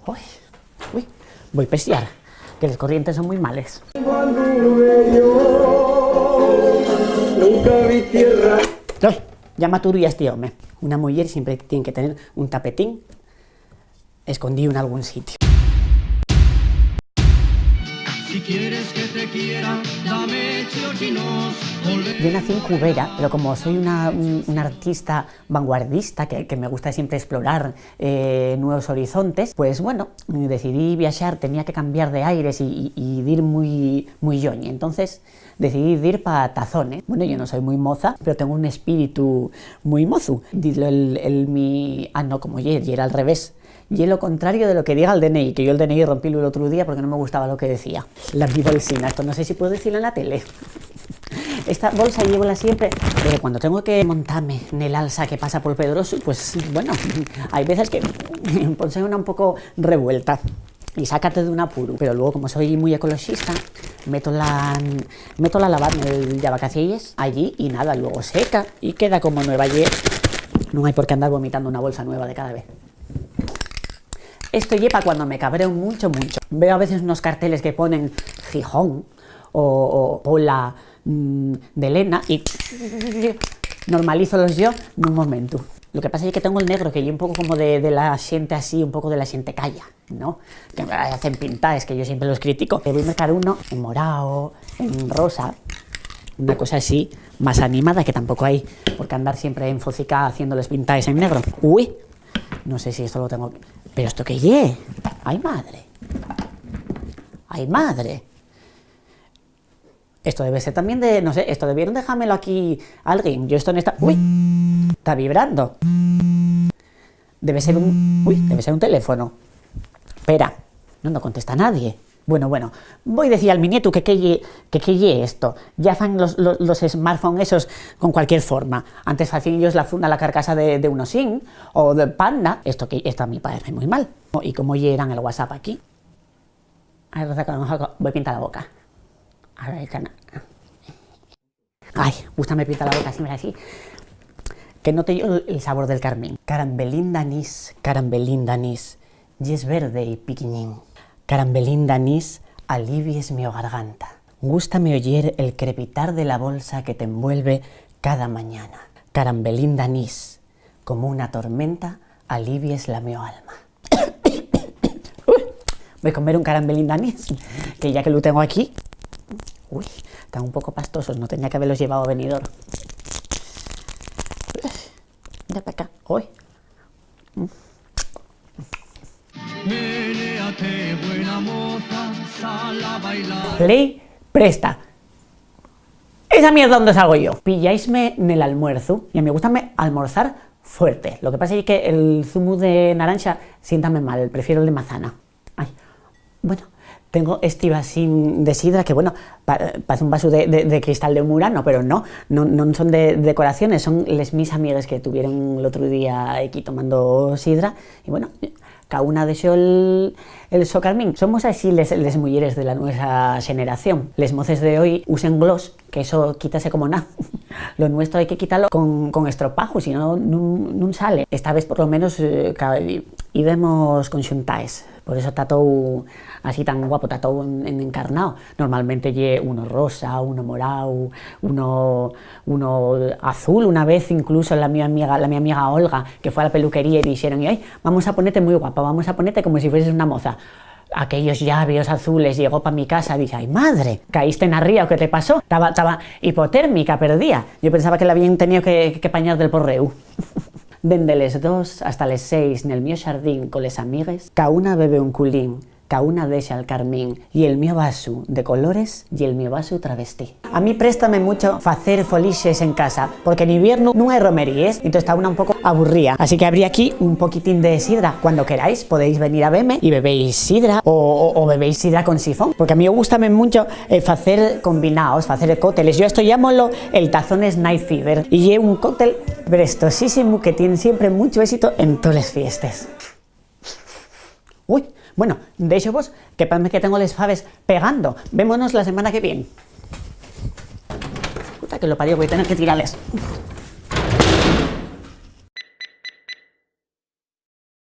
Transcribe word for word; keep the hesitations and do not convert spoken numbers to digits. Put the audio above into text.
Ui, ui, voi pesiar, que les corrientes son mui males. Cuando un bello nunca vi tierra. Ui, ya m'aturu ya esti home. Una muyer siempre tien que tener un tapetín escondíu en algún sitiu. Si quieres que te quiera, dame chiochinos, volver. Yo nací en Cubera, pero como soy una, un, una artista vanguardista, que, que me gusta siempre explorar, eh, nuevos horizontes, pues, bueno, decidí viaxar, tenía que cambiar de aires y, y, y dir mui, mui lloñe. Entonces decidí dir pa Tazones. Bueno, yo no soy muy moza, pero tengo un espíritu muy mozu. Dilo el, el mi, ah, no, como ye, yera al revés. Ye lo contrario de lo que diga el D N I, que yo el D N I rompílo el otro día porque no me gustaba lo que decía. La mi bolsina, esto no sé si puedo decirlo en la tele. Esta bolsa llévola siempre, pero cuando tengo que montame nel alza que pasa por Pedroso, pues, bueno, hay veces que ponse una un poco revuelta y sácate d'un apuru. Pero luego, como soy muy ecoloxista, meto la, meto la lavar nel llavacacielles allí y nada, luego seca y queda como nueva. Ye, nun hai por qué andar vomitando una bolsa nueva de cada vez. Esto ye pa cuando me cabreo mucho, mucho. Veo a veces unos carteles que ponen Gijón o, o Pola, mm, de Lena y normalízolos yo nun momentu. Lo que pasa es que tengo el negro, que ye un poco como de, de la xente así, un poco de la xente calla, ¿no? Que hacen pintaes, que yo siempre los critico. Me voi mercar uno en morao, en rosa, una cosa así más animada, que tampoco hay por qué andar siempre enfocicá haciéndoles pintaes en negro. Ui, no sé si esto lo tengo, pero ¿esto qué ye? Ay, madre. Ay, madre. Esto debe ser también de, no sé, esto debieron dejámelo aquí alguien. Yo esto no está, ui, está vibrando. Debe ser un, ui, debe ser un teléfono. Espera, no, no contesta nadie. Bueno, bueno, voi decir al mi nietu que qué ye, que qué ye esto. Ya fan los, los, los smartphones esos con cualquier forma. Antes facían ellos la funda, la carcasa de, de un osín o de panda. Esto que, esto a mí parece muy mal. ¿Y cómo yeran el WhatsApp aquí? Ay, Rosa, que no, voy a pintar la boca. A ver, cana. Ay, gústame pintar la boca así, mira, así. Que note yo el, el sabor del carmín. Carambelín d'anís, carambelín d'anís, yes verde y piquiñín. Carambelín d'anís, alivies mio garganta. Gústame oyer el crepitar de la bolsa que t'envuelve cada mañana. Carambelín d'anís, como una tormenta, alivies la mio alma. Ui, voi comer un carambelín d'anís, que ya que lu tengo aquí. Ui, tán un poco pastosos, no tenía que haberlos llevado a venidor. Mira pa acá, ui. Menéate, buena moza, sal a bailar. Play, presta. Esa mierda onde salgo yo. Pilláisme nel almuerzu, y a mí gústame almorzar fuerte. Lo que pasa ye que el zumu de naranxa siéntame mal, prefiero el de mazana. Ay, bueno, tengo esti vasín de sidra que, bueno, pa-, parece un vasu de, de, de cristal de Murano, pero no, non, non son de decoraciones, son les mis amigues que tuvieron l'otru día equí tomando sidra, y bueno, ca una dexó el, el so carmín. Somos así les, les muyeres de la nuesa xeneración. Les moces de hoy usen gloss, que eso quítase como na. Lo nuestro hai que quitalo con, con estropajo, si no, nun, nun sale. Esta vez, por lo menos, eh, ca-, íbemos conxuntaes. Por eso ta tou así tan guapo, ta tou en, en encarnao. Normalmente ye uno rosa, uno morao, uno, uno azul. Una vez incluso la mi amiga, la mi amiga Olga, que fue a la peluquería y dixeron: "Ay, vamos a ponerte muy guapa, vamos a ponerte como si fueses una moza". Aquellos llabios azules, llegó pa mi casa, dice: "Ay, madre, caíste na ría o qué te pasó?". Taba, taba hipotérmica, perdía. Yo pensaba que la habían tenido que, que pañar del porréu. Dende les dos hasta les seis nel mio xardín coles amigues, ca una bebe un culín, ca una dexa el carmín, y el mio vasu de colores, y el mio vasu travestí. A mí préstame mucho facer folixes en casa, porque n'hibiernu nun hai romeríes, entós ta una un poco aburría. Así que abrí aquí un poquitín de sidra. Cuando queráis, podéis venir a veme y bebéis sidra o, o, o bebéis sidra con sifón, porque a mí gústame mucho, eh, facer combinaos, facer cócteles. Yo esto llámolo el Tazones Night Fever, y ye un cóctel prestosísimu que tien siempre mucho éxito en toles fiestes. Ui, bueno, déxovos que parece que tengo les faves pegando. Vémonos la semana que vien. Puta que lo parió, voi tener que tirales.